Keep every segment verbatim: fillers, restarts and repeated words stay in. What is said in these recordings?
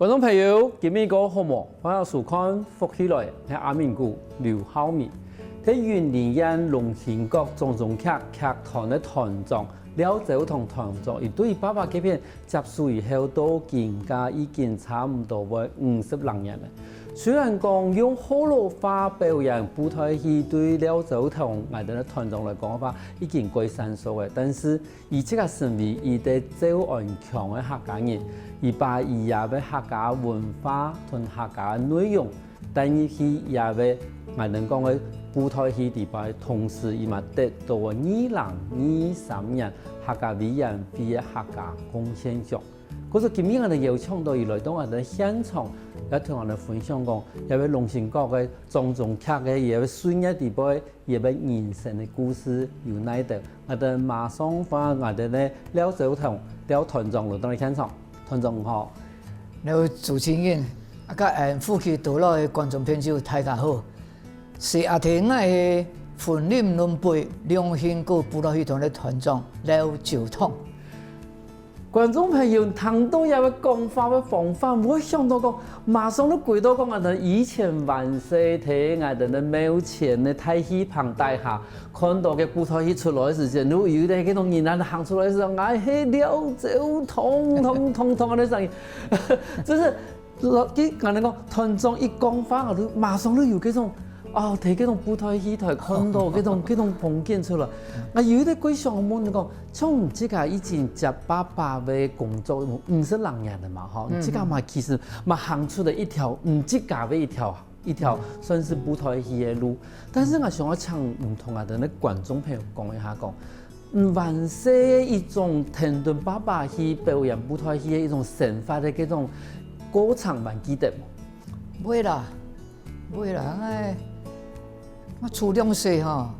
觀眾朋友，今晡日過好無？歡迎收看《福氣來了》，𠊎係阿明牯劉浩明。在雲林縣龍興角掌中劇劇團个團長廖朝堂團長，佢對爸爸該片接手以後，到今下已經差毋多會五十零年了。雖然講用學老話表演布袋戲對廖朝堂𠊎兜个團長來講个話，已經蓋生疏了，但是 佢自家身為一個詔安腔个客家人，佢把佢這个客家文化同客家內容帶入去這个𠊎兜講个布袋戲裡背，同時佢嘛得到二零二三年客家委員會个客家貢獻獎。故所今晡日𠊎兜邀請到佢來到𠊎兜現場，也同𠊎兜分享講，這个龍興角个掌中劇个這个歲月裡背， 佢个人生个故事有哪兜。𠊎兜馬上歡迎𠊎兜个廖朝堂廖團長來到現場。團長好。各位主持人，啊，佮𠊎福氣到了个觀眾朋友，大家好。是阿天，𠊎係雲林崙背龍興角布袋戲團个團長廖朝堂。 觀眾朋友聽到這个講話个方法，會想到講，馬上就歸到講𠊎兜以前還細在𠊎兜个廟前个大戲棚底下，看到个布袋戲出來个時節，如果有一個該種人啊行出來个時候，𠊎係廖朝堂堂堂堂个聲音，真是 老，佢𠊎兜講，團長一講話，𠊎就馬上就有該種，哦，在該種布袋戲台看到該種，該種風景出來。𠊎有一個question想問你講，像你自家已經接爸爸个工作五十零年了嘛，吼，你自家嘛其實嘛行出了一條你自家个一條，一條算是布袋戲个路。但是𠊎想要請你同𠊎兜个觀眾朋友講一下講， 嗯，還細个一種跈等爸爸去表演布袋戲个一種生活个該種過程還記得無？會啦，會啦，𠊎，𠊎初兩歲吼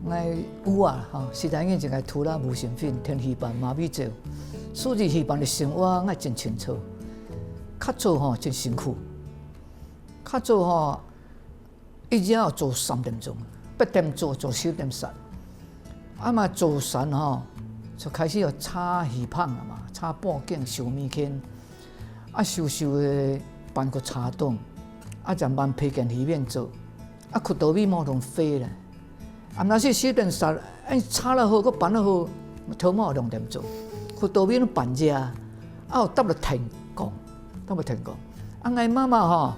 ，𠊎有啊吼，時代眼前个土啦無身份，天氣班、馬尾走，所以戲班个生活𠊎真清楚。較早吼真辛苦，較早吼 一日愛做三點鐘，八點做，做十點煞。啊嘛做煞吼，就開始愛炒戲棚啊嘛，炒布景、收物件。啊收收个搬去車頂，啊正搬配件戲院做，啊骨頭尾無通飛咧。啊若是十點煞，哎炒了好，閣搬了好，頭毛兩點鐘，骨頭尾攏搬遮，啊有搭落天光，搭落天光。啊𠊎媽媽吼，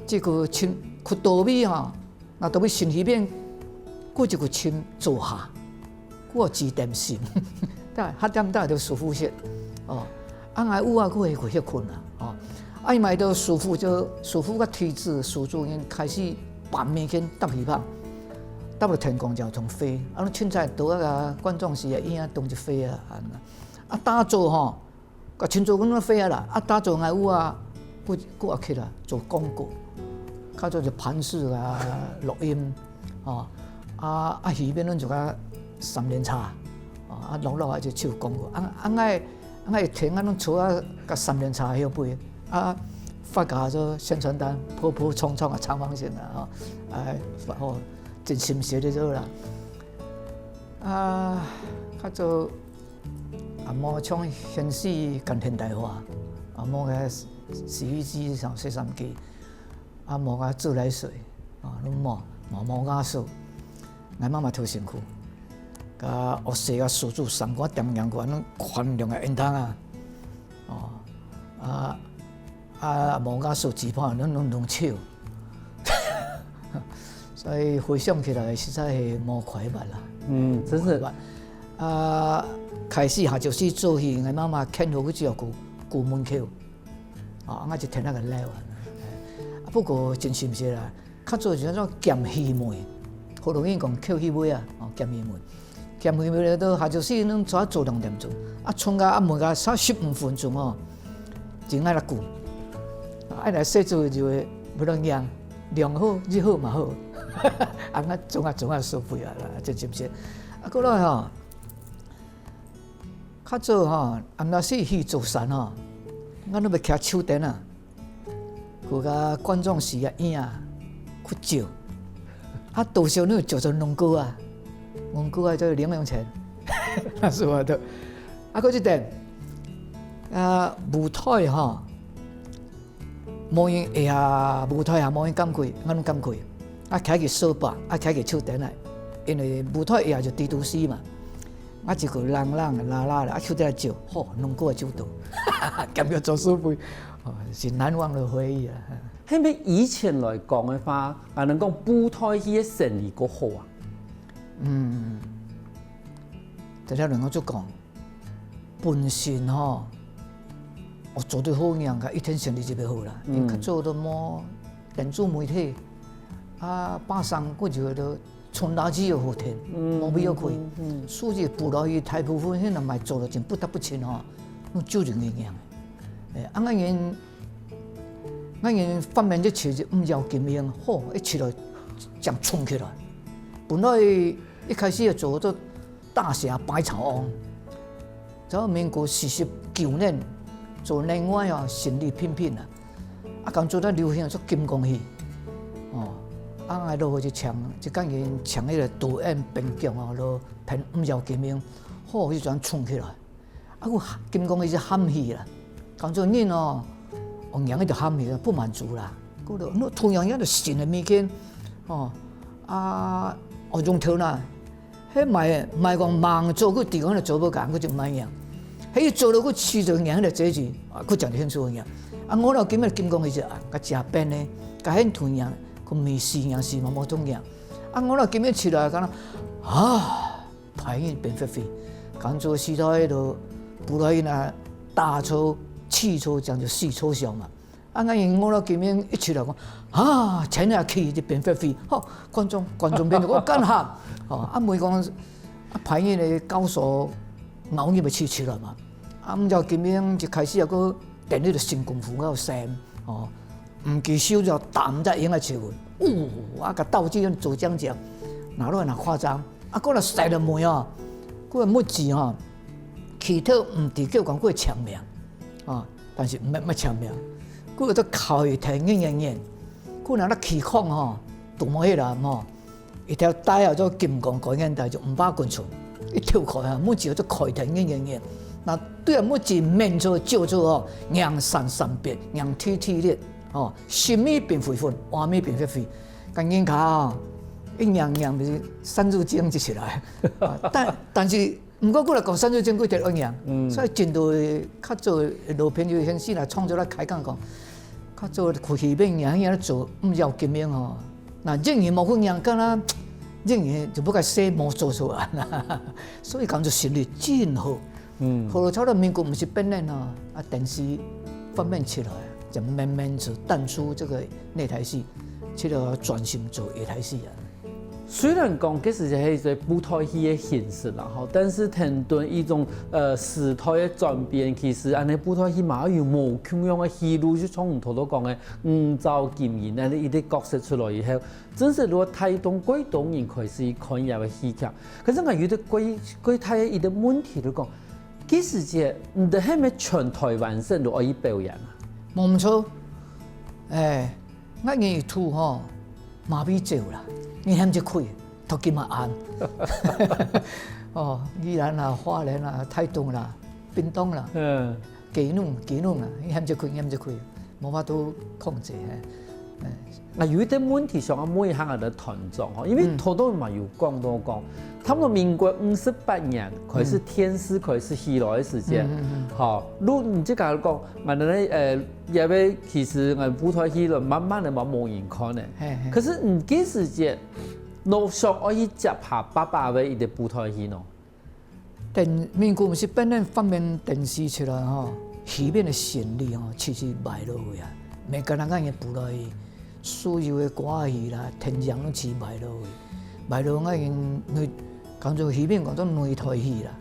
這个穿，骨頭尾吼，若到尾新戲院，過一个穿做下，過幾點心，但下點大就舒服些，哦。啊𠊎有啊，過會去歇睏啊，哦。啊伊買到舒服就舒服个體質，蘇州人開始搬物件搭戲棚，搭到天光就通飛，啊凊彩到啊觀眾席啊，影啊動一飛啊，啊打早吼， 个清楚講飛啊啦，啊打早𠊎有啊，過過啊去啦，做廣告，較早就盤飾啊、錄音，吼，啊啊戲院攏做个三輪車，吼，啊錄錄啊就唱廣告，啊啊𠊎啊𠊎停啊攏坐啊个三輪車後背，啊發个做宣傳單，普普通通啊，長方形啊，吼，啊發吼，真心適咧做啦。啊較早 啊無像現時恁現代化，啊無个洗衣機、洗衫機，啊無个自來水，啊攏無，無無瓦斯。𠊎媽媽頭辛苦，佮學生个手足三個點樣个，恁寬量个煙筒啊，哦，啊 啊無瓦斯煮飯，攏攏攏笑。所以回想起來，實在係無快樂啦。嗯，真是。無快樂。啊開始下就係做戲，𠊎媽媽牽好去照顧顧門口，啊𠊎就跈那个尞啊。啊不過真心適啦，較早就係兼戲妹，學老人講翹戲尾啊，哦兼戲妹。 兼戲尾到下晝時攏坐做兩點鐘，啊賰个啊每个差十五分鐘哦，真愛來顧。啊愛來洗手就會無人讓，量好、熱好嘛好，啊𠊎總啊總啊受不了啦，真真真。啊過來吼，較早吼，啊若是去做山吼，𠊎都愛騎手電啊。 去个觀眾席啊，影啊，去照。啊多數呢照做農歌啊，農歌啊就零用錢，那是我的。啊過一點，啊舞台吼，無人會啊，舞台也無人敢去，𠊎攏敢去。啊，徛佢手把，啊，徛佢手頂啊，因為舞台也就地都市嘛。啊，一个冷冷啦啦啦，啊，手頂照，吼，攏過照到，感覺做師傅，哦，是難忘的回憶啊。係毋係以前來講个話，還能講舞台戲个生理較好啊？嗯，大家能夠就講，本身吼，我做得好，人家一定生理就會好啦。嗯。人家做得無，電子媒體，啊，百姓過就都存垃圾又好聽，嗯，無必要去。嗯，嗯。所以舞台戲大部分現在賣做得真不得不親吼，攏就人个樣。哎，啊，𠊎人，𠊎人方面就其實毋要緊樣，吼，一起來，這樣衝起來。本來一開始也做做大俠白草翁，到民國四十九年做另外啊，心理平平啊，啊，講做得流行做金光戲，哦，啊，𠊎落去就請，就跟人請迄個導演編劇哦，落編毋要緊樣，好，就轉衝起來。 啊，有金光一直喊起啦，講做人哦，哦，人一直喊起啦，不滿足啦。過了，那同樣樣的新的物件，哦，啊，哦，用頭啦，迄賣賣講盲做，佢地方的做不敢，佢就賣樣。迄做了，佢試著人的這句，啊，佢講得很出樣。啊，我老今日金光一直啊，佢加變呢，佢很同樣，佢沒死樣，死嘛無同樣。啊，我老今日起來，講啊。 排演變發揮，講做時代都不來那打錯、氣錯，講就四錯相嘛。啊，𠊎人我到今日一出來講，啊，前下去就變發揮，吼，觀眾觀眾變到我幹哈，吼，啊，每講啊，排演的高手，熬夜要起起來嘛。啊，毋知今日一開始啊，个等於就新功夫个生，吼，毋記手就打毋得贏个球，哦，啊，个道具用做講講，拿落來那誇張。 啊，過來塞了梅哦，過來墨子吼，起頭毋知叫講過簽名，啊，但是毋毋簽名，過來都靠一條硬硬硬，過來那起空吼，都無迄啦吼，一條帶啊做金光高原帶就五百公尺，一條開啊，墨子就開一條硬硬硬，那對啊墨子面做就做哦，硬閃閃變，硬踢踢裂，哦，心咪變灰粉，畫面變黑灰。 跟人家哦，一娘娘就是三字经就起來。啊，但但是，毋過過來講三字经，佢得二娘，嗯。所以真多較早老朋友先生來創作來開講講，較早佢戲邊娘娘做，毋要金明吼，那人人無分娘，干啦，人人就不該說無做出來，所以講做心理真好。 嗯。後來差不多民國五十八年吼，啊，電視發明起來，就慢慢就淡出這個內台戲，去了專心做夜台戲啊。雖然講這時節係一個舞台戲个形式啦，吼，但是聽對一種，呃，時代个轉變，其實恁呢舞台戲嘛有無共樣个戲路，就像你頭頭講个，嗯，吳兆金恁呢一個角色出來以後， 真係如果帶動幾多人開始去看這個戲劇。可是𠊎有一個幾幾大个一個問題，就講，該時節，你兜係毋係全台灣省都愛去表演啊？無毋著，哎，𠊎人一度吼，麻痺走啦，人喊就去，頭今嘛暗。哦，宜蘭啦、花蓮啦、台東啦、屏東啦，嗯。基隆、基隆啦，人喊就去，人喊就去。 無法度控制，嘿。哎。啊，有一個問題想要問一下𠊎个團長吼，因為頭頭嘛有講到講，差不多民國五十八年開始電視開始起來个時節，嗯，嗯，嗯。吼，如你自家講，𠊎等呢，呃，也會其實𠊎舞台戲了，慢慢个嘛無人看呢。嘿，嘿。可是你該時節，你想愛去接下爸爸个一個舞台戲呢？ 等民國五十八年發明電視出來吼，戲院个生理吼，直直壞落去啊。毋單淨𠊎人舞台戲，所有个歌仔戲啦、電影攏直直壞落去。壞落𠊎人內，講做戲院講做內台戲啦，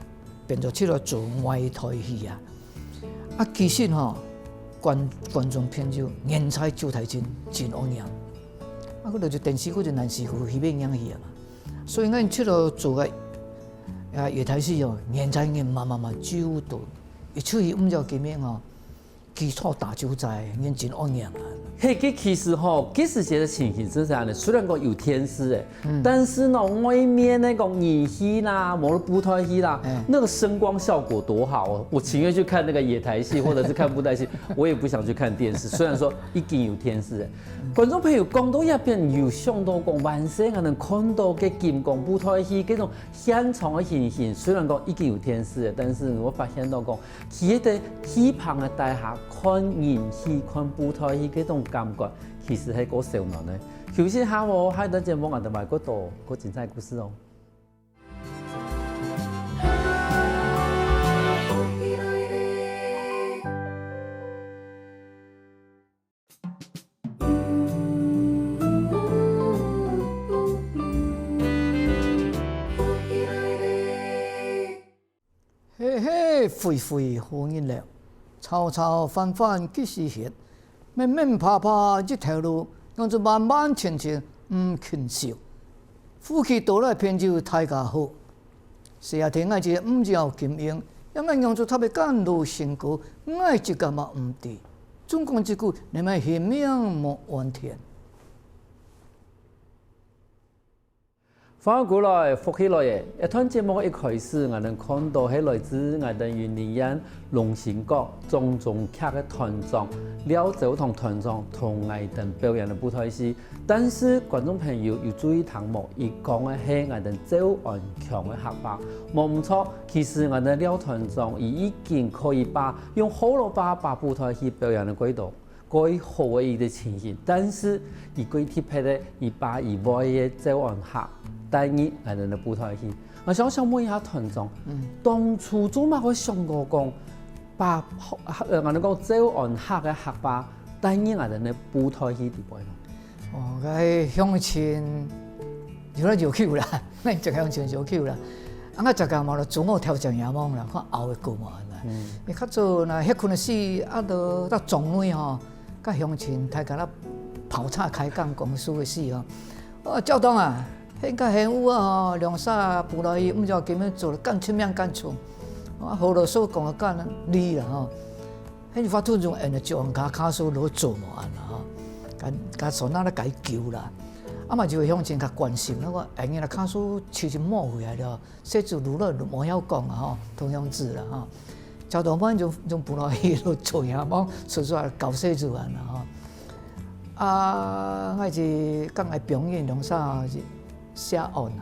變做出來做外台戲啊。啊，其實吼，觀觀眾朋友現在就台真真惡樣。啊，佢就電視佢就難視佢戲院影戲啊嘛。 所以𠊎出來做个，啊，夜台戲哦，年輕人慢慢慢就多，一出去毋知幾名哦，基礎打就在，人真惡人啊。嘿，其其实吼，其实个情形是这样的，虽然讲有电视哎，但是呢，外面那个人戏啦，无论布袋戏啦，那个声光效果多好哦！我情愿去看那个野台戏，或者是看布袋戏，我也不想去看电视。虽然说已经有电视哎，观众朋友讲到一遍，有想到讲，万岁还能看到个金光布袋戏这种现场的情形，虽然讲已经有电视了，但是我发现到讲， 企在戏棚个底下看人戲、看布袋戲，这种感觉其实係个燒暖个。休息下哦，下一段节目𠊎等還過多个精彩故事哦。嘿嘿，灰灰好日了，吵吵翻翻幾時歇，悶悶爬爬日頭路，仰子慢慢清清毋肯燒。夫妻到來朋友大家好。細阿弟𠊎就毋要金英，仰仔仰子特別趕路辛苦，𠊎自家嘛毋知。總講一句，你們性命無安全。 歡迎過來，福氣來了！一段節目一開始，𠊎等看到係來自𠊎等雲林縣龍興角掌中劇个團長廖朝堂團長同𠊎等表演个布袋戲。但是觀眾朋友有注意聽無？佢講个係𠊎等詔安腔个客話，無毋著。其實𠊎等廖團長佢已經可以把用學老話把布袋戲表演个過到 蓋好个一個情形，但是佢蓋特別个，佢把佢會个詔安客帶入𠊎等个布袋戲。𠊎想想問一下團長，當初做麼个會想到講，把呃，𠊎等講詔安客个客話帶入𠊎等个布袋戲裡背呢？哦，該鄉親有來有去啦，該隻鄉親有去啦。啊，𠊎隻个嘛，就自我調整也望啦，看後个過無安啦。你較早若歇睏个時，啊，都到庄內吼， 佮鄉親大家啦泡茶開講故事个時吼，哦，照當啊，現个現有啊吼，兩儕布袋戲毋知點樣做，趕出名趕出，啊，學老所講个趕利啦吼。現法度用𠊎等个腳跤跤手落做無安啦吼，佮佮手拿來解救啦。啊嘛就有鄉親較關心，講哎，你若跤手其實摸回來了， 細子如來無曉講啊吼，同樣子啦吼。交通班就就本來一路做呀，望出出來搞細子玩啦吼。啊，𠊎是講愛表演兩三下是寫案啊，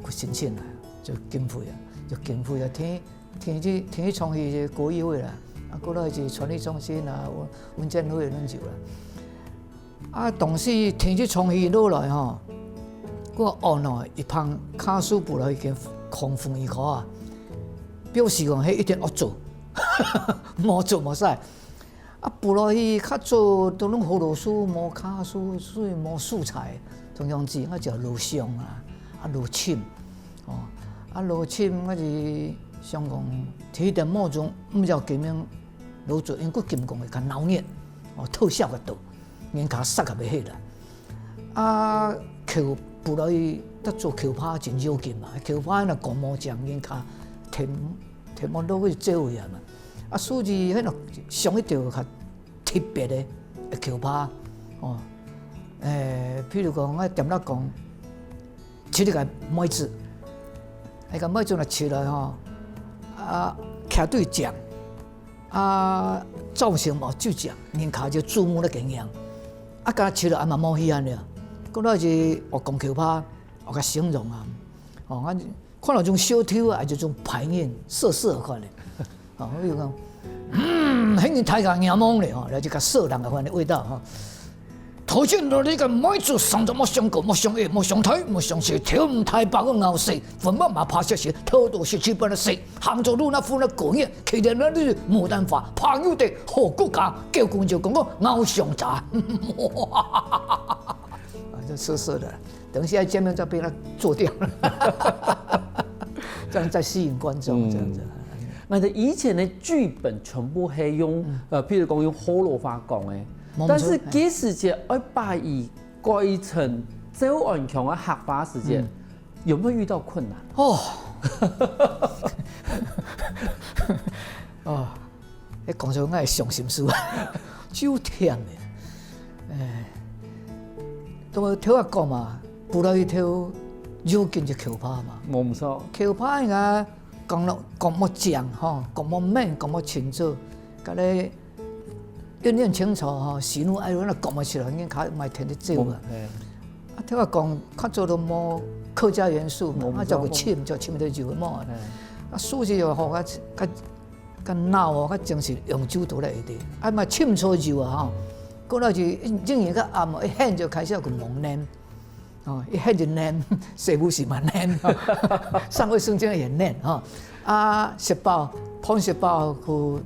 佢申請啊，就經費啊，就經費啊，天天去天去創意个國藝會啦，啊，過來是傳藝中心啊，文文建會恁久啦。 啊，當時天氣創起落來吼，我按呢一旁跤手布袋戲空風一口啊，表示講係一定愛做，無做無使。啊，布袋戲較早都攏學老師無跤手，所以無素材，同樣子，𠊎就錄像啊，啊，錄音，哦，啊，錄音，𠊎是想講，第一點無種，毋曉金光錄做，因為金光會較鬧熱，哦，特效較多。 人跤煞甲要死啦。啊，轎布袋戲，做轎把真要緊嘛，轎把若講無正，人跤跈跈無落去走位啊嘛。啊，所以彼若想一條較特別个轎把，哦，誒，譬如講，啊，點啦講，這个妹子，彼个妹子若出來吼，啊，徛對正， 啊，造型嘛就正，人跤就注目个景仰。啊，敢若出來啊嘛無稀罕了。過來是學講轎把，學个形容啊。哦，啊，看到種小丑啊，就種歹人，色色款的。哦，我就講，嗯，彼人大家仰望咧，吼，來一个色狼个款的味道，吼。 頭前落來个妹子生得無相高、無相矮、無相大、無相細，頭毋大，白个咬死，粉毛嘛白雪雪，頭都是七八个色，行走路那副那狗眼，騎在那裡牡丹花，朋友的好骨架，狗公就講我咬相差。啊，就色色的，等一下見面再被他做掉了，這樣再吸引觀眾，這樣子。嗯。那這以前的劇本全部係用，嗯。呃，譬如講用學老話講的， 無毋著，但是其實就愛把佢改成詔安腔个客話時節，嗯。有沒有遇到困難？哦。哦，你講出𠊎个傷心事，就忝咧。哎，都頭下講嘛，不落去頭，有緊就口怕嘛。無毋著。口怕應該講了，講無正吼，講無明，講無清楚，該个一念清楚吼，喜怒哀樂那講無出來，應該較毋會天天走啊。無，嘿。啊，頭下講，較早都無客家元素嘛，無，啊，就會無。浸，就浸到有嘛。嘿。啊，書記又好，較，較 个腦哦，个精神永久都來个。啊嘛，浸錯油啊吼，過來就一，一日个暗哦，一醒就開始有個夢念，哦，一醒就念，睡不醒嘛念，上衛生間也念哈。啊，食飽，飯食飽，去，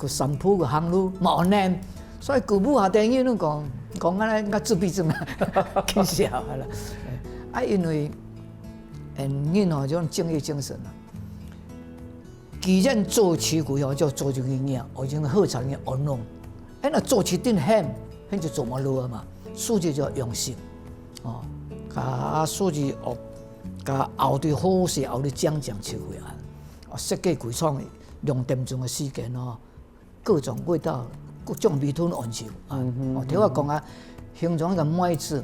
去散步，去行路，嘛念。所以古武下底人都講，講啊，𠊎自閉症啊，去笑啦。啊，因為，嗯，人哦，這種敬業精神啊， 既然做起佢哦，就做就佢念，而且好才念安弄。哎，那做起定喊，那就做無落嘛。書記就用心，哦，啊，書記哦，甲熬到好勢，熬到靚靚出來啊。哦，設計規場兩點鐘个時間哦，各種味道，各種味道安排啊。嗯哼，哦，聽我講啊，形容一個妹子，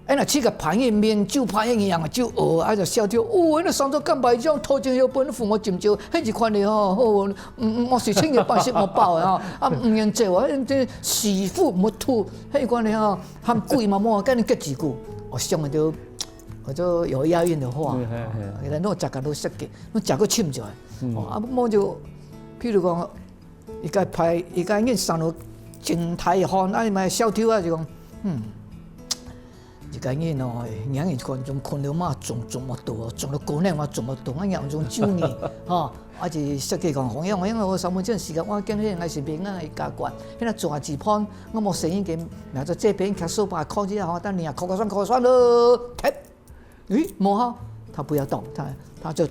哎，那去个朋友面就朋友樣，就哦，啊，就笑掉。哦，那上晝乾白醬，頭前有本父母敬酒，迄一款的吼，哦，嗯，嗯，我是千年百姓我包的吼，啊，毋愿走啊，这屎朏無吐，迄一款的吼，含鬼嘛莫，跟你结几句，我想的就，我就有押韵的话，嗯，嘿，嘿。人都食个都设计，都食个深出来，嗯。哦，啊，我就，譬如讲， 一个拍，一个人生到真大漢，啊，嘛小偷啊，就讲，嗯，一个人哦，让人看中困了嘛，中，中么多，中了过年嘛，中么多，啊，养中九年，吼，啊，就设计讲，红样，红样，我上门见时间，我今日还是平安的家官，现在做几盘，我莫生意给，拿着这边看手把，考一下吼，但你啊，考个算，考个算了，停。 咦，无哈，他不要动，他，他就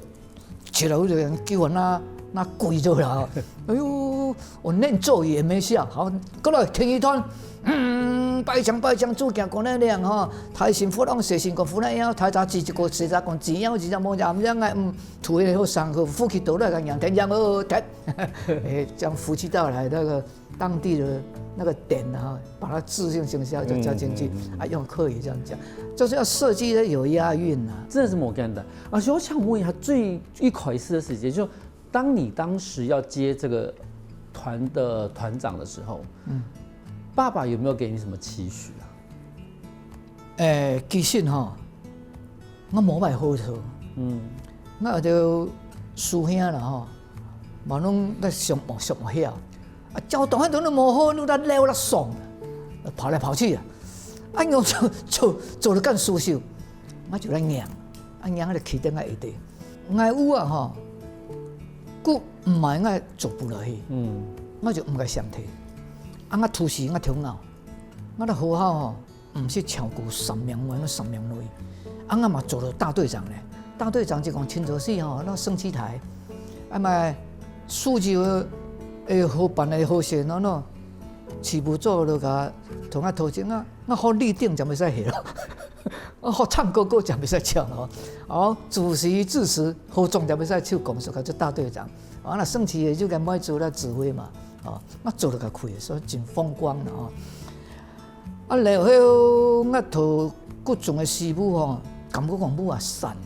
起来，就给我那，那跪着了。哎呦，我念咒语也没效。好，过来听一段。嗯，白墙白墙，主讲过来亮哈，台新佛浪水新讲佛那样，台大几几个谁在讲怎样怎样么样，怎样哎，嗯，土也好上课，福气到了个两天两个天，哎，这样福气到来那个 当地的那个点啊，把它自信形象就加进去，嗯，嗯，嗯。啊，用客语这样讲，就是要设计的有押韵啊。真的是蛮简单。而且我想问一下，最一开始的时间，就当你当时要接这个团的团长的时候，嗯。爸爸有没有给你什么期许啊？ 诶，其实吼，我无歹好处。嗯。我就师兄啦吼，嘛拢咧上网上网晓。啊，交通迄度都无好，你都撩啦爽，跑来跑去啊。啊，我做做做了干叔叔，我就来让，啊，让个起灯个一点。我有啊吼，故毋系我做不落去，嗯。我就毋个想提，啊，我突时我头脑，我咧好好吼。 毋是超过三名外，三名内。啊，我嘛做了大队长呢。大队长就讲清楚是吼，那升七台，啊嘛，书记个好办的好势，喏喏，起步做了个，同啊头前啊，我好立定就袂使下咯，我好唱歌歌就袂使唱咯。哦，主席致辞，好总就袂使手讲说个做大队长。啊，那升旗也就该买做了指挥嘛，哦，那做了个可以，所以真风光了哦。 啊，然后我头骨中的师傅吼，感觉讲母啊散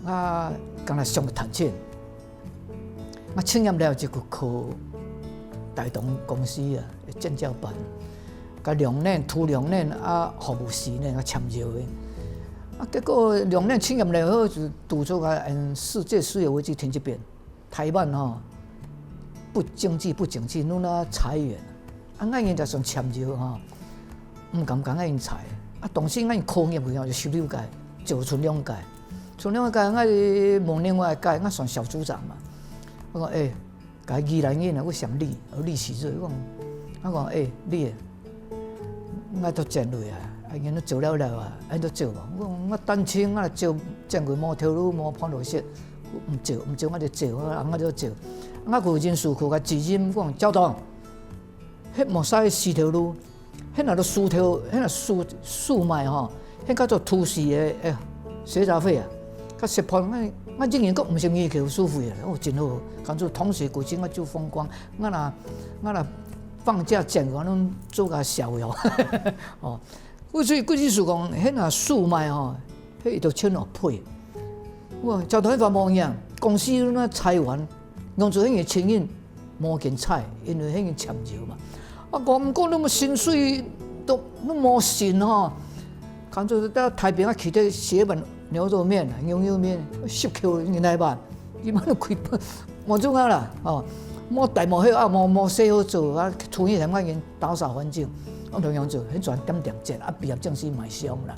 啊，啊，敢若想要趁钱，啊，青年了就去考大同公司啊，建教班，甲两年，读两年啊，服务四年啊，签约的。啊，结果两年青年了后就拄着个，嗯，世界石油危机停一边。 台湾吼，不景气不景气，你那裁员，啊，𠊎人就算簽约吼，毋敢讲𠊎人裁，啊，当时𠊎人考入去吼，就十六个，就賰两个，賰两个，𠊎问另外一个，𠊎算小组长嘛，我讲，诶，甲宜兰人啊，我想立，立起这，我讲，我讲，诶，立。 𠊎都轉落啊，啊，因為做了了啊，啊，都走啊。我講，我單親，我就走，轉過無頭路，無伴路識，毋走，毋走，我就走，啊，我就走。啊，我有人事去甲指引，講，教頭，迄無使四頭路，迄若都四頭，迄若四，四脈吼，迄叫做土司的，誒，水雜費啊，甲食飯，我，我竟然講毋是二口收費啊，哦，真好，講做同學過去我就風光，我若，我若放假前，我攏做甲痟哦。哦，所以故意思講，彼若數碼吼，彼一直穿落配。哇，交通法無影，公司那裁員，用做彼个情形無見彩，因為彼个簽約嘛。啊，講毋過那麼薪水都那麼薪吼，看做到台北啊，去个鐵板牛肉麵啊，牛肉麵，十塊銀來吧。 伊嘛都開飯，無種啊啦，吼，無大無小啊，無無事好做啊，厝裡跈等人打掃環境，我同樣做，彼陣點點煎啊，畢業證書嘛上啦，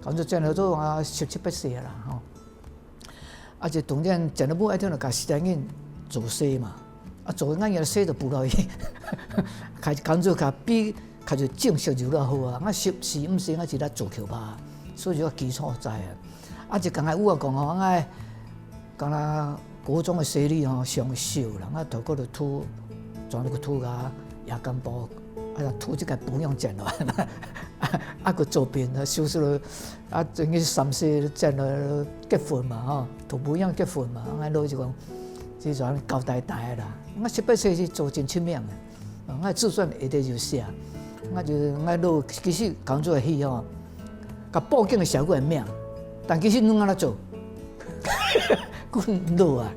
講做煎了做啊，十七八歲啦，吼。啊，就當然煎了無一定就甲時間緊做事嘛，啊，做个眼也事都補落去，開始工作較比較就正式就較好啊，啊，十四五歲啊，就來做球吧，所以就基礎在啊。 啊，一工仔有啊講吼，𠊎講啦，國中个生理吼，上少啦，𠊎頭殼就拄，轉个拄啊，夜間部，啊，拄一个餔娘煎落來，啊，啊，閣做兵，啊，手術了，啊，等於三四煎了結婚嘛，吼，同餔娘結婚嘛，𠊎老就講，這陣交代大个啦，𠊎十八歲是做真出名个。 啊，𠊎自傳下底就寫，𠊎就𠊎老其實工作戲吼，甲報警个社會个名，但其實攏安尼做，阮老啊，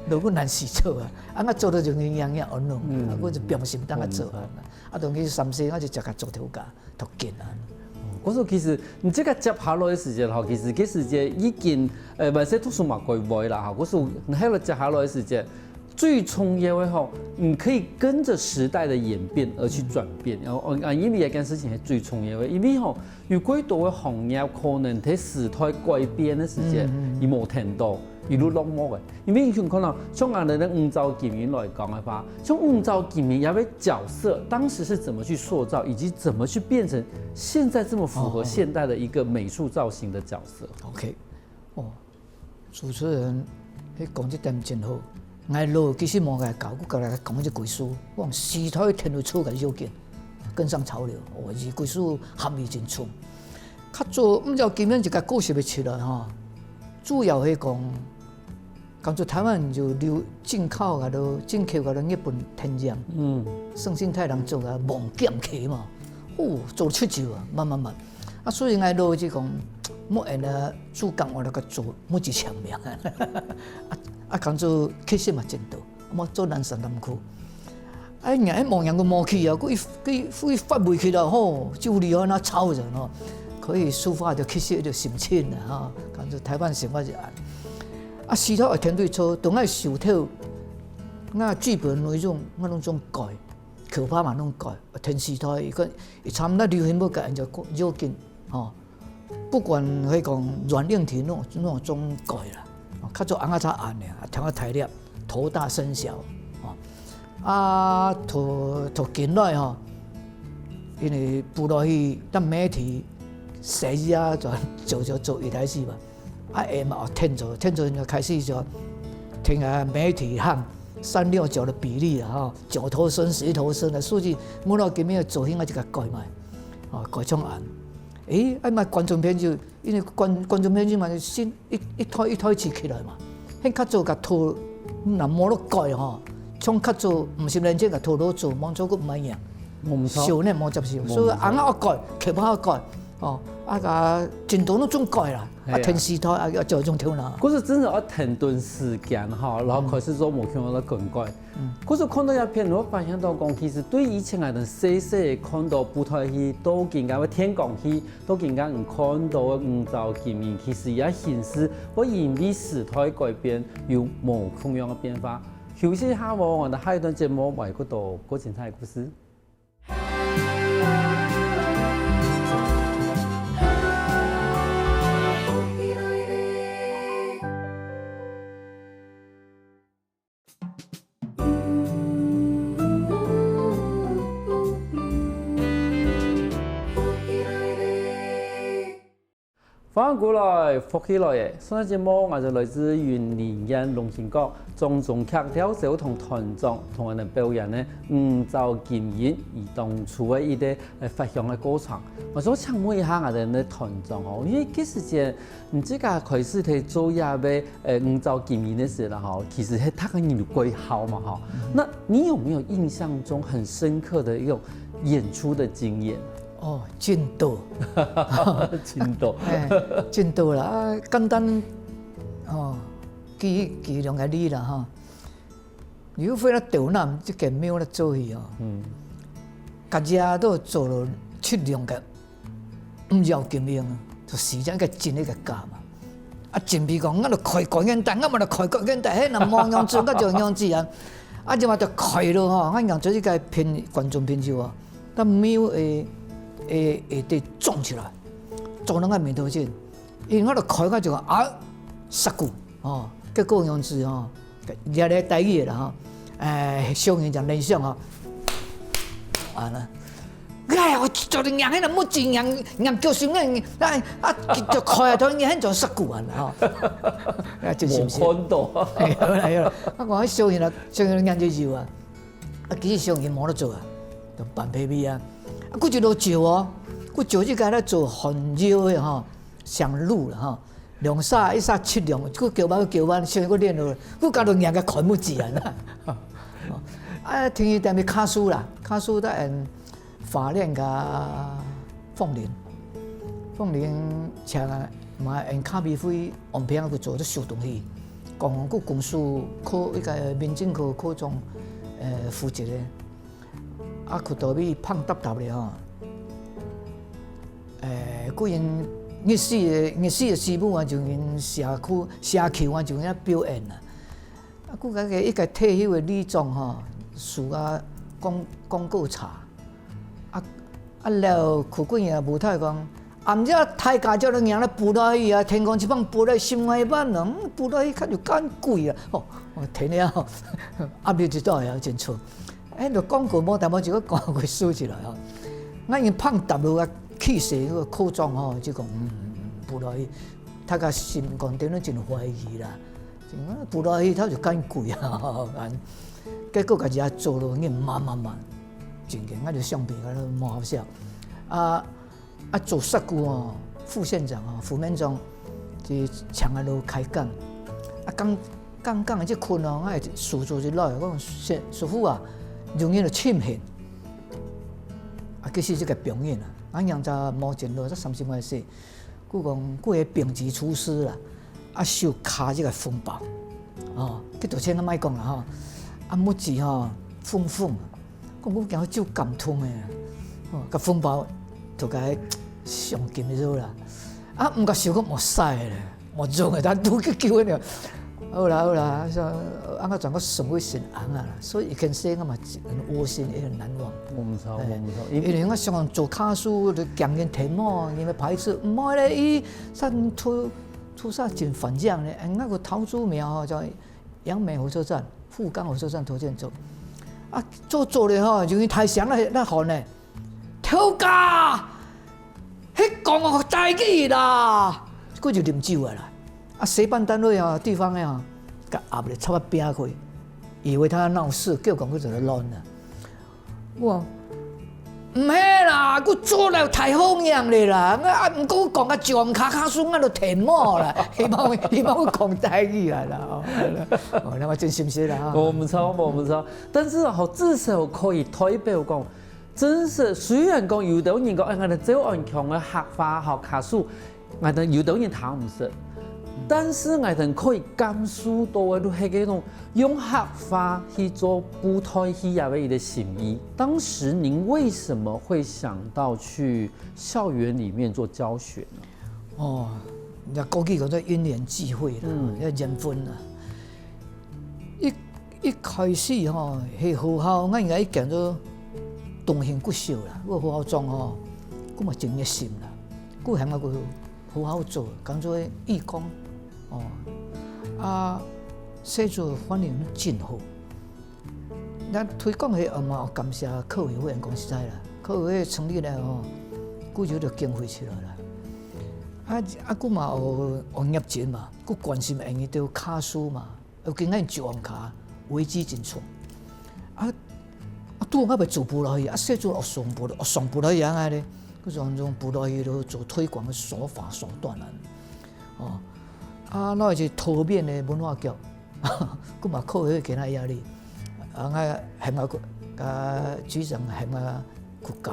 老阮難死做啊，啊，𠊎做到就硬硬安弄，啊，阮就表示毋當个做啊，啊，當其實三四，𠊎就直接做頭家，讀緊啊。故所其實你這个接下來个時節吼，其實个時節已經，呃，毋係讀書嘛，過會啦吼，故所你還有接下來个時節， 最重要个吼，你可以跟著時代的演變而去轉變。然後，啊，因為這件事情係最重要个，因為吼，有幾多个行業可能在時代改變个時節，佢無聽到，佢就落寞个。因為你看到，像𠊎等个五爪金人來講个話，像五爪金人這个角色，當時是怎麼去塑造，以及怎麼去變成現在這麼符合現代的一個美術造型的角色？OK，哦， 主持人，你講這點真好。𠊎老其實無甲教，我甲來講一句詩，我講時代天路出个要緊，跟上潮流，哦，這句詩含義真重。較早，毋知今年一个故事會出來吼，主要係講，講做台灣就流進口个咯，進口个咯，日本天然，嗯，生成太郎做个望鏡客嘛，哦，做出去啊，慢慢慢。 啊，所以𠊎老就講，莫按呢主角我來个做，莫去簽名。啊，啊，講做其實嘛真多，莫做難上難苦。哎呀，哎，望人个無去啊，佢佢佢發袂起來吼，就厲害那超人哦，可以抒發著其實个心情啊，哈。講做台灣生活就安。啊，時代个團隊做，都愛受透，那劇本內容，我攏總改。 口白嘛攏改，電視台伊个伊參那流行舞个人就要緊吼，不管係講軟硬體那種那種改啦，哦，較早紅啊較紅个，啊，聽个大粒，頭大身小，哦，啊，頭頭緊來吼，因為補落去，咱媒體設計啊，就就就做一台戲嘛。 啊，下嘛，哦，天主，天主就開始就聽啊媒體喊三六九的比例啊，吼，九頭身、十一頭身的數據，我到今日做戲，我就甲改嘛，哦，改創安。誒，啊嘛觀眾朋友，因為觀觀眾朋友嘛，新一一胎一胎起起來嘛，迄較早甲套，若無落改吼，像較早五十年前甲套路做，望做个毋一樣。無錯。少年無接受，無錯。所以紅啊愛改，劇本愛改，哦，啊甲真多攏總改啦。 啊，係啊。電視台啊，要做種條啦。可是真的要停頓時間哈，然後開始做目標的更改。嗯。可是看到一篇，我發現到講，其實對以前來的細細看到布袋戲，到今个天光戲，到今个你看到的五爪金人，其實也形式會因為時代改變，有無共樣的變化。休息一下，我們的下一段節目，還有更多更精彩的故事。歡迎過來，福氣來了！上一節目，𠊎兜來自雲林縣龍興國莊中劇團小隊團長同𠊎兜表演个五爪金音，佢當初个一個呃發想个過程。𠊎想請問一下𠊎兜个團長吼，因為該時節你自家開始在做這個呃五爪金音个時啦吼，其實係大家人都蓋好嘛吼。那你有沒有印象中很深刻的一種演出的經驗？哦，真多。真多。哎，真多啦。啊，簡單，哦，舉，舉兩個例啦吼。劉慧那斗南這個廟咧做戲哦，嗯。家家都做了七兩個，毋要金英，就時間个真个个價嘛。啊，準備講，𠊎就開高原帶，𠊎嘛就開高原帶，嘿，那無樣子，𠊎就樣子啊。啊，就嘛就開了吼，𠊎樣子一個朋觀眾朋友啊，但廟會會會得撞起來，撞到𠊎面頭前，因為𠊎就開，𠊎就講啊，殺過。 哦，結果樣子吼，這個台語啦吼，哎，小人講聯想吼，啊啦，哎，𠊎就贏，彼个目睭贏，贏叫心个，哎，啊，就開啊，就贏，彼種殺過啊吼，啊，真心是。無看到。哎，好啦好啦，啊，我小人啊，小人贏就有啊，啊，其實小人無得做啊，就扮baby啊，啊，佢就落酒哦，佢酒就該咧做很久的吼，想路了吼。 兩儕，一儕七兩，佢九萬，九萬，先个練落，佢搞到人家看毋起啊！啊，天天踮去卡數啦，卡數在嗯，花蓮甲鳳林，鳳林請啊，買嗯咖啡會，安排佢做得收東西，講佢公司考一個民政科考中，呃，負責个。 啊，去到尾芳搭搭咧吼。誒，固然日時个，日時个師母啊，就因社區，社區啊，就因表演啊。啊，佢个一個退休个里長吼，事啊，講，講過差。啊，啊，了，去過人啊，無太講， 暗夜大家叫人贏了，不樂意啊，天公一棒不樂意，心外一半呢，嗯，不樂意，看就幹鬼啊！哦，我天天哦，壓力就到要緊出。哎，就講過無，但無一个講過收起來哦。那人胖打落啊，氣勢个口中哦，就講，嗯，不樂意，大家心肝頂都真懷疑啦。不樂意，他就幹鬼啊！結果家己也做了，你慢慢慢，真个，那就相比个，無好笑啊。 啊，做殺過哦，副縣長哦，副縣長，就請𠊎落開講。啊，講，講講就睏哦，𠊎手足就來，講，師，師傅啊，容易就深陷。啊，其實這個表演啊，啊，人家無見到，這三十外歲，故講，故个丙級廚師啦， 啊，手卡這個紅包，哦，佢頭前都莫講啦吼，啊，目睭吼，紅紅，講我驚就感動个，哦，甲紅包就甲上金就啦，啊，毋過手講莫使咧，莫用咧，但拄去救个了。好啦好啦，說，啊，我轉个上位先安啊啦，所以以前生个嘛，很窝心，也很難忘。我毋知，我毋知，因為我想做卡數，就驚人題目，因為排斥，毋愛咧，伊上出 出啥真反正呢？哎，那個桃竹苗吼，叫楊梅火車站、富岡火車站頭前走。啊，做做咧吼，因為太響了，那好呢，頭家，迄講个台語啦，佢就啉酒啊啦。啊，承辦單位啊，地方的啊，甲壓咧，插啊邊去，以為他鬧事，叫講佢就亂了。 我毋係啦，佢做了太好樣咧啦。啊，毋過講个上卡卡數，我都聽無啦。希望，希望佢講台語啊啦。哦，哦，那麼真心實啦。我毋錯，我毋錯。但是吼，至少可以代表講，真實雖然講有兜人講，哎，𠊎兜照安強个客話吼，卡數， 𠊎兜有兜人聽毋識，但是𠊎兜可以感受到个，就係該種用客話去做布袋戲个一個心意。當時您為什麼會想到去校園裡面做教學呢？哦，人家過去講做因緣際會啦，嗯。要緣分啦。一，一開始吼，係學校，𠊎應該一講做東興國小啦，我學校長吼，佢嘛真熱心啦。 故鄉个學校做，講做義工，哦，啊，社區反應真好。咱推廣个，呃，嘛感謝客委會，講實在啦，客委會成立了吼，佢就有經費出來啦。啊，啊，佢嘛有有業績嘛，佢關心𠊎兜客事嘛，尤其𠊎竹網下危機真重。啊，啊，拄好𠊎愛做布袋戲，啊，細組學上布，學上布袋戲啊，恁呢，佢就用布袋戲就做推廣个手法手段啊。哦，啊，該係桃園个文化局，佢嘛靠佢个壓力，啊，𠊎喊𠊎去，啊，局長喊𠊎去教。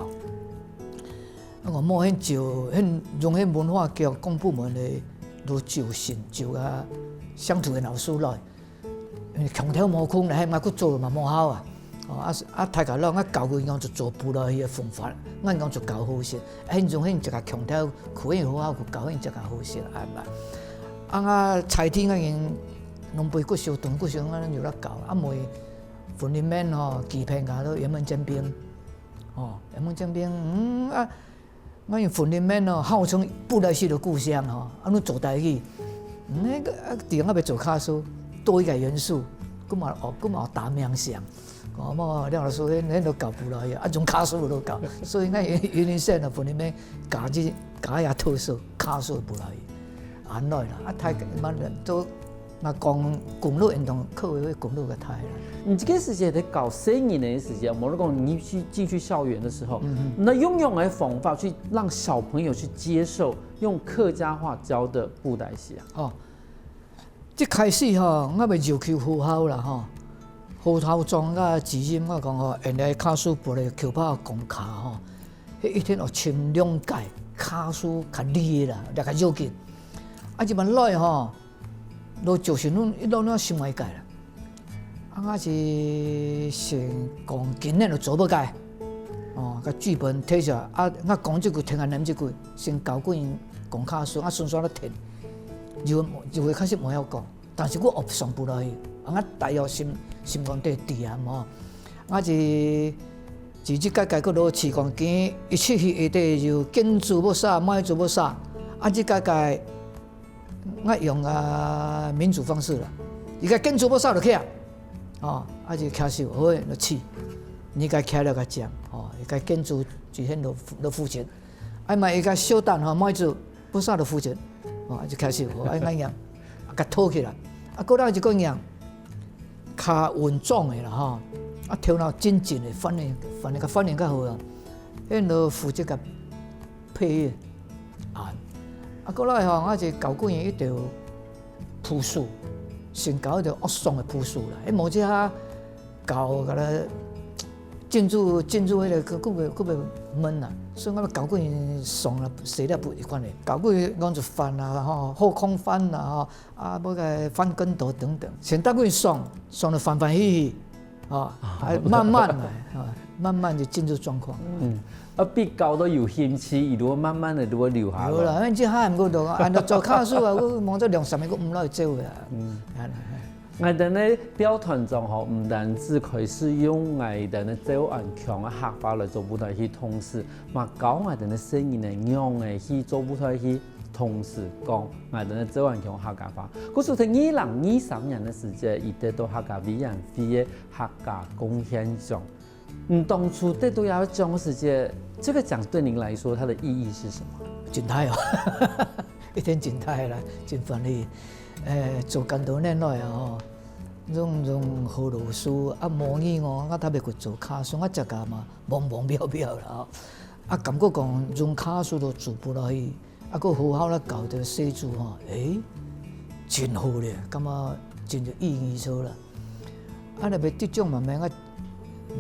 啊，𠊎無恁少，恁用恁文化局公部門个都招新招啊，鄉土个老師來，因為腔調無空了，還嘛去做嘛無效啊。哦，啊，啊，大家摎𠊎教佢講就做布袋戲个方法，𠊎講就教好勢，啊，恁用恁一个腔調，可以好好去教，恁一个好勢啊嘛。啊，𠊎在地个人，攏背骨燒、斷骨燒，𠊎有咧教，啊，每分你們吼，幾片啊，都原本煎餅，哦，原本煎餅，嗯啊。 𠊎用粉裡面哦，號稱布袋戲的故鄉吼，啊，你做台語，嗯，那個啊，對啊，𠊎愛做客事，多一個元素，佢嘛哦，佢嘛有打名聲。哦，麼，梁老師，恁恁都教布袋戲，啊，從客事都教，所以𠊎雲林縣的粉裡面加一加一特色，客事布袋戲，恁來啦，啊，大慢慢都 那講講落運動，客委會講落个態啦。你這個時節在搞生意的時節，我們講你去進去校園的時候，嗯哼。那用用的方法去讓小朋友去接受用客家話教的布袋戲啊？哦，一開始吼，𠊎愛要求學校啦吼，學校長甲主任我講吼，原來客事部的口炮講卡吼，迄一天哦，請兩屆客事較厲害啦，兩個要緊。啊，一般來吼， 都就是攏一路攏心外界啦。啊，𠊎是先講今年就做不改，哦，甲劇本提出來，啊，𠊎講這句，聽下念這句，先教過因講客事，啊，順續咧聽，就就會開始無曉講，但是我學上不落去，啊，𠊎大約心心肝底知啊，吼。啊，是是這屆屆个落去講，今一出戲一定有跟主不殺，賣主不殺，啊，這屆屆 𠊎用啊民主方式啦，伊个建築不殺就徛，哦，啊就徛手好就試，你个徛了个講，哦，伊个建築之前都都負責，啊嘛伊个小單吼，賣主不殺就負責，哦，啊就徛手好，啊恁樣，啊甲拖起來，啊過來就講樣，較穩重的啦吼，啊頭腦真正的反應，反應較反應較好啊，迄都負責个 配樂，啊，啊，過來吼，𠊎就教過因一條步數，先教一條惡爽的步數啦。迄無這下教个咧，進入進入迄個，佢佢會佢會悶啦，所以𠊎教過因爽啦，寫了不一款的，教過因講就翻啦吼，後空翻啦吼，啊，要个翻跟斗等等，先帶過因爽，爽了歡歡喜喜。 啊，還慢慢來，啊，慢慢就進入狀況。嗯，啊，比較都有興趣，伊就會慢慢的就會留下來。有啦，因為這下毋過都，啊，都做客事啊，我望做兩三年，我毋來做啊。嗯。啊，𠊎等呢，廖團長吼，毋單止開始用𠊎等呢周安強个客話來做布袋戲，同時嘛教𠊎等呢細人呢，仰仔去做布袋戲。 同時講𠊎兜个周安強客家話。故所在二零二三年个時節，佢得到客家委員會个客家貢獻獎。你當初得到這個獎个時節，這個獎對您來說，它的意義是什麼？真大哦，一定真大啦，真歡喜。誒，做恁多年來啊，吼，用用好老師啊，無意外，我特別去做客，所以我自家嘛，茫茫渺渺啦，吼。啊，感覺講用客事都做不落去， 啊，个學校咧教个細子吼，誒，真好咧，感覺真有意義著啦。啊，若要得獎嘛，免啊，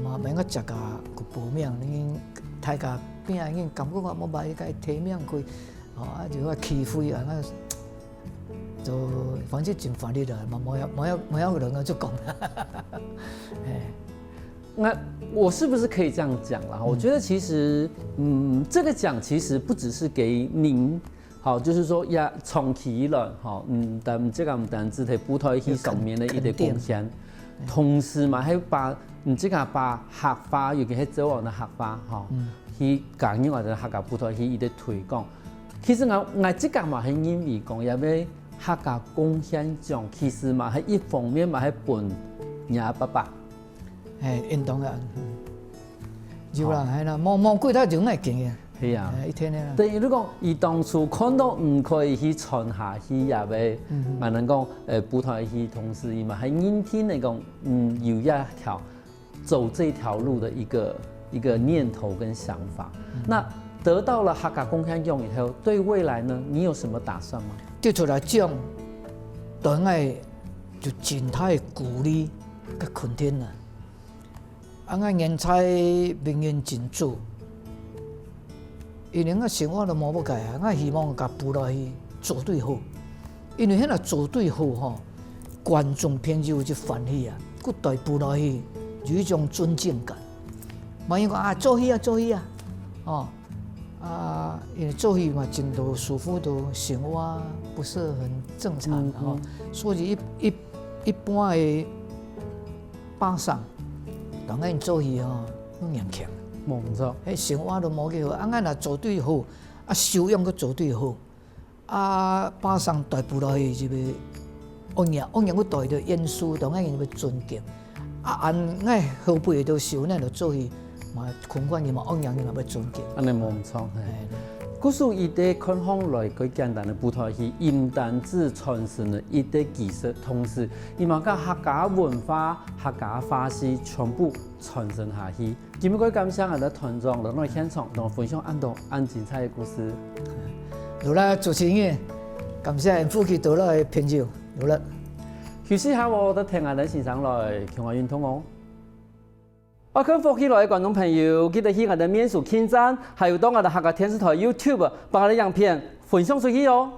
嘛免啊，自家去報名，恁大家拼，恁感覺講無歹，該提名去，吼，啊，就話機會啊，那就反正真歡喜啦，嘛無要無要無要人啊，就講，嘿。 那我是不是可以這樣講啦？我覺得其實，嗯，這個獎其實不只是給您，好，就是說呀，長期以來，哈，嗯，但這個毋單止在布袋戲上面的一個貢獻，同時嘛，還把你這個把客話，尤其是周安个客話，哈，去加入𠊎兜客家布袋戲一個推廣。其實𠊎𠊎自家嘛，還認為講，也要客家貢獻獎，其實嘛，還一方面嘛，還分若爸爸。 嘿，運動啊，嗯。有啦，嘿啦，無無幾大就愛緊个。對啊。哎，一天天啊。等於如果佢當初看到毋可以去傳下去，也會，嗯。還能講，呃，舞台戲同時，佢嘛還認定來講，嗯，有一條走這條路的一個，一個念頭跟想法。嗯。那得到了客家貢獻獎以後，對未來呢，你有什麼打算嗎？得出來獎，對𠊎就真大个鼓勵个肯定啊。啊，𠊎現在命運真苦，因為𠊎生活都無麼个啊，𠊎希望佮舞台戲做對好，因為該若做對好吼，觀眾朋友就歡喜啊，佢對舞台戲有一種尊敬感。嘛有講啊，做戲啊，做戲啊，哦，啊，因為做戲嘛，真多師傅都生活啊，不是很正常的吼，嗯，嗯。所以一，一，一般的 百姓，當然做戲吼，都年輕。無錯。該生活都無幾好，啊，𠊎若做對好，啊，修養个做對好，啊，百姓對舞台戲就會，惡人，惡人个對个演出，當然人會尊敬。啊，恁𠊎後輩都修，𠊎都做戲，嘛，空管人嘛，惡人人嘛會尊敬。恁呢無毋錯，嘿。哎。故所以對看上來，佢簡單个舞台戲，毋單止傳承了一個技術，同時 你嘛將客家文化、客家話事全部傳承下去。今日个感謝𠊎个團長來到現場，同𠊎分享恁多恁精彩个故事。有啦，主持人，感謝附近到來个朋友，有啦。休息下，𠊎等聽𠊎等先生來，共下運動哦。愛看福氣來个觀眾朋友，記得去𠊎等面書網站，還有到𠊎等客家電視台YouTube，幫𠊎等影片分享出去哦。